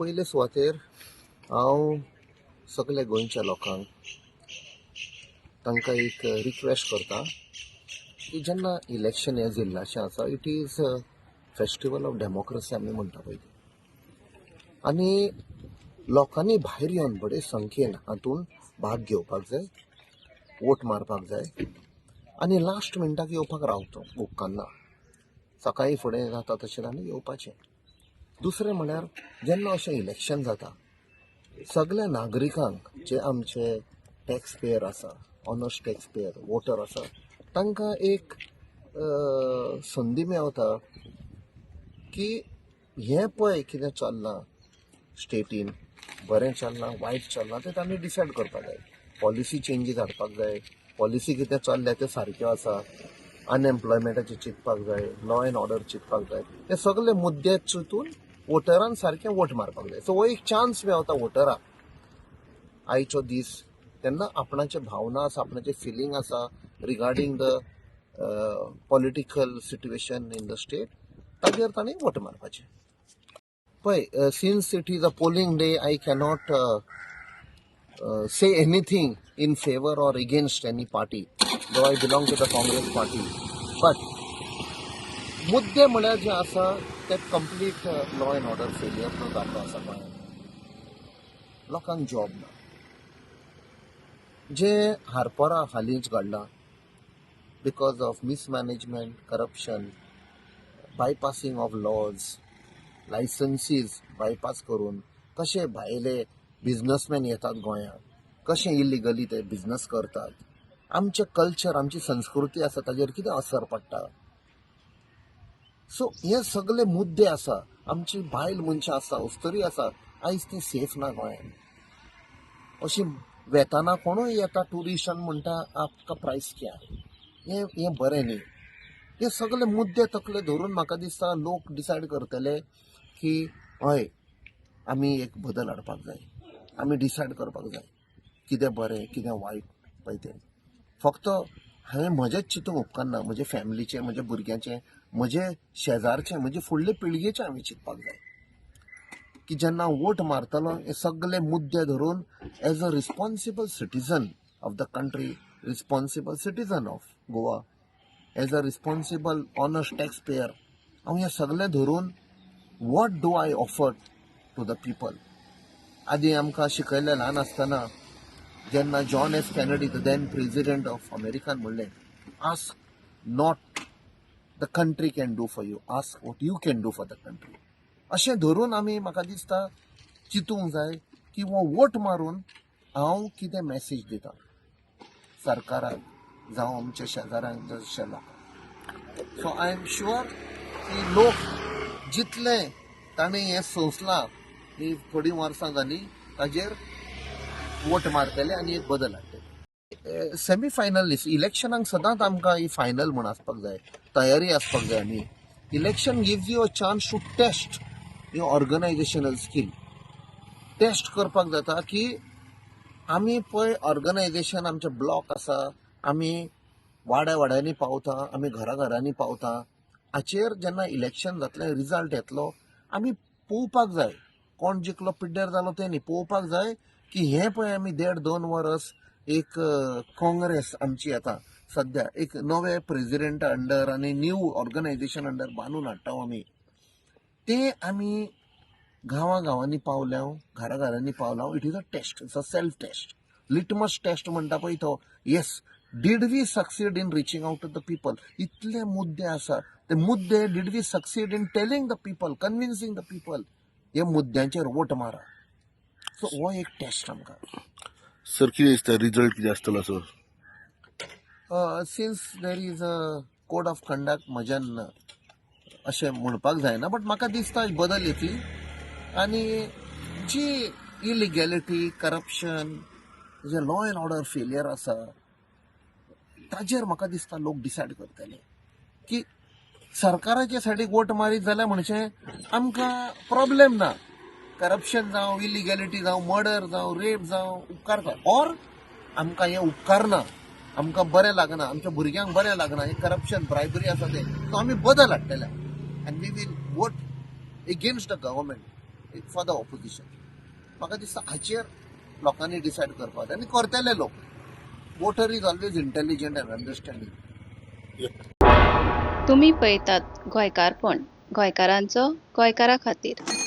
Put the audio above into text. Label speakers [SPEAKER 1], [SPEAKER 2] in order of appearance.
[SPEAKER 1] पयले सुवातेर हांव सगल्या गोंयच्या लोकांक तांकां एक रिक्वेस्ट करता की जेन्ना इलेक्शन हें जिल्ल्याचें आसा, it is festival of democracy आमी म्हणटा पळय ती, आनी लोकांनी भायर येवन बरे संख्येन हातूंत भाग घेवपाक जाय, वोट मारपाक जाय आनी लास्ट मिनटाक येवपाक रावतो उपकारना. सकाळीं फुडें जाता तशें तांणी येवपाचें. दुसरें म्हळ्यार जेन्ना अशें इलेक्शन जाता, सगल्या नागरिकांक जे आमचे टॅक्स पेयर आसा, ऑनस्ट टॅक्स पेयर वोटर आसा, तांकां एक संदी मेवता की हें पळय कितें चल्लां स्टेटीन, बरें चल्लां वायट चल्लां तें तांणी डिसायड करपाक जाय. पॉलिसी चेंजीस हाडपाक जाय, पॉलिसी कितें चल्ल्या त्यो सारक्यो आसा, अनएम्प्लॉयमेंटाचें चिंतपाक जाय, लॉ एंड ऑर्डर चिंतपाक जाय. हे सगळे मुद्दे चिंतून वोटरान सारकें वोट मारपाक जाय. सो हो एक चान्स मेवता वोटराक आयचो दीस, तेन्ना आपणाचे भावना आसा, आपणाचे फिलींग आसा regarding the political situation in the state, ताजेर तांणी वोट मारपाचें. पळय, since it is a polling day, I cannot say anything in favor or against any party, though I belong to the Congress party. But मुद्दे म्हळ्यार जे आसा ते complete law and order failure जो जाल्लो आसा गोंयांत, लोकांक जॉब ना, जे हारपोरा हालींच घडलां because of mismanagement, corruption, bypassing of laws, licenses bypass करून कशे भायले बिजनसमॅन येतात गोंयांत, कशे इलिगली ते बिजनस करतात, आमचें कल्चर, आमची संस्कृती आसा ताजेर कितें असर पडटा. सो हे सगळे मुद्दे आसा. आमची बायल मनशां आसा, अस्तुरी आसा, आयज ती सेफ ना गोंयांत. अशी वेताना कोणूय येता ट्युरिस्ट आनी म्हणटा, "आपका प्रायस क्या है?" हें हें बरें न्ही. हे सगळे मुद्दे तकले धरून म्हाका दिसता लोक डिसायड करतले की हय, आमी एक बदल हाडपाक जाय, आमी डिसायड करपाक जाय कितें बरें, कितें वायट पळय तें. फक्त हांवें म्हजेंच चिंतूंक उपकारना, म्हजे फॅमिलीचें, म्हज्या भुरग्यांचें, म्हजे शेजारचें, म्हजे फुडले पिळगेचें हांवें चिंतपाक जाय की जेन्ना वोट मारतलो, हे सगळे मुद्दे धरून as a responsible citizen of the country, responsible citizen of Goa, as a responsible honest tax payer, हांव हें सगळें धरून what do I offer to the people. आदी आमकां शिकयलें ल्हान आसतना, जेन्ना John F Kennedy, the then president of American म्हणलें, "Ask not the country can do for you, ask what you can do for the country." अशें धरून आमी म्हाका दिसता चिंतूंक जाय की हो वोट मारून हांव कितें मॅसेज दिता सरकाराक जावं आमच्या शेजाऱ्यांक, जशे लोकांक. सो I am sure की लोक जितले ताणें हें सोंसलां, ही थोडीं वर्सां जालीं, ताजेर वोट मारतले आनी एक बदल हाडटले. सेमी फायनल इलेक्शनाक सदांच आमकां ही फायनल म्हूण आसपाक जाय, तयारी आसपाक जाय. आनी election gives you a chance to test your organizational skill. Test करपाक जाता की आमी पळय ऑर्गनायझेशन आमचें ब्लॉक आसा, आमी वाड्या वाड्यांनी पावता, आमी घरा घरांनी पावता. हाचेर जेन्ना इलेक्शन जातलें, रिजल्ट येतलो, आमी पळोवपाक जाय कोण जिखलो, पिड्ड्यार जालो तें न्ही. पळोवपाक जाय की हें पळय आमी देड दोन वर्स एक काँग्रेस आमची आतां सद्या एक नवे प्रेजिडेंटा अंडर आनी न्यू ऑर्गनायझेशन अंडर बांदून हाडटा आमी, ते आमी गांवा गांवांनी पावल्या, घरा घरांनी पावला. It is a test, it's a self test, litmus test म्हणटा पळय तो. Yes, did we succeed in reaching out to the people? इतले मुद्दे आसा, ते मुद्दे did we succeed in telling the people, convincing the people? हे मुद्द्यांचेर वोट मारा. सो हो एक टेस्ट आमकां.
[SPEAKER 2] सर, कितें दिसता, रिजल्ट कितें आसतलो sir?
[SPEAKER 1] Since there is a code of conduct, म्हज्यान अशें म्हणपाक जायना, बट म्हाका दिसता बदल येतली आनी जी इलिगॅलिटी, करप्शन, जे लॉ एंड ऑर्डर फेलियर आसा, ताजेर म्हाका दिसता लोक डिसायड करतले की सरकाराच्या सायडीक वोट मारीत जाल्यार म्हणजे आमकां प्रॉब्लेम ना, करप्शन जावं, इलिगॅलिटी जावं, मर्डर जावं, रेप जावं, उपकारता, ऑर आमकां हें उपकारना, आमकां बरें लागना, आमच्या भुरग्यांक बरें लागना, हें करप्शन, ब्रायबरी आसा तें, सो आमी बदल हाडटले and we will vote against the government. एक फॉर the opposition. म्हाका दिसता हाचेर लोकांनी डिसायड करपाक जाय आनी करतले लोक. Voter is always intelligent and understanding.
[SPEAKER 3] तुमी पळयतात गोंयकारपण, गोंयकारांचो गोंयकारा खातीर.